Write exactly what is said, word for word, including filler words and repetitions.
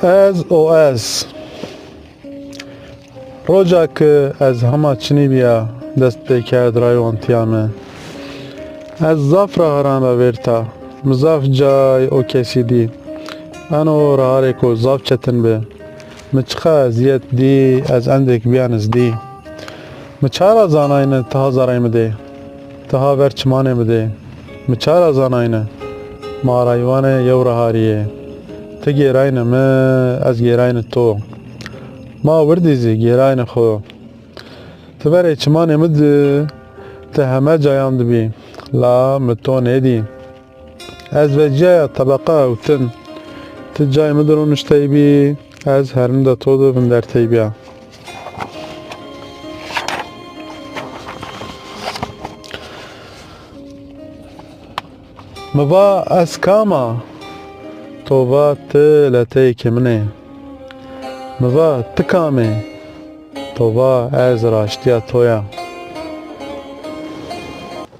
Ez o ez. Roca ki ez hema çinî bîya, dest pê kerd raywantiya mi. Ez zaf raharan ra vêrta. Mi zaf cay o kesî dî. Eno raharêko zaf çetin bi. Mi çiqa ezîyet dî, ez endêk bîya nizdî. Mi ça ra zanayne ti ha zerey mi dê, ti ha ver çimanê mi dê? Mi ça ra zanayne? Ma raywanê yew raharî yê. Ti gêrayne mi, ez gêrayne to. Ma wirdî zî gêrayne xo. Ti verê çimanê mi di, ti heme cayan di bî. La mi to nêdî. Ez vecîyaya tebeqa hewtin. Ti cayê mi di roniştey bî, ez herinda to di vindertey bîya. Mi va ez kam a? To va ti leteyêkê min ê. Mi va ti kam ê? To va ez raştîya to ya.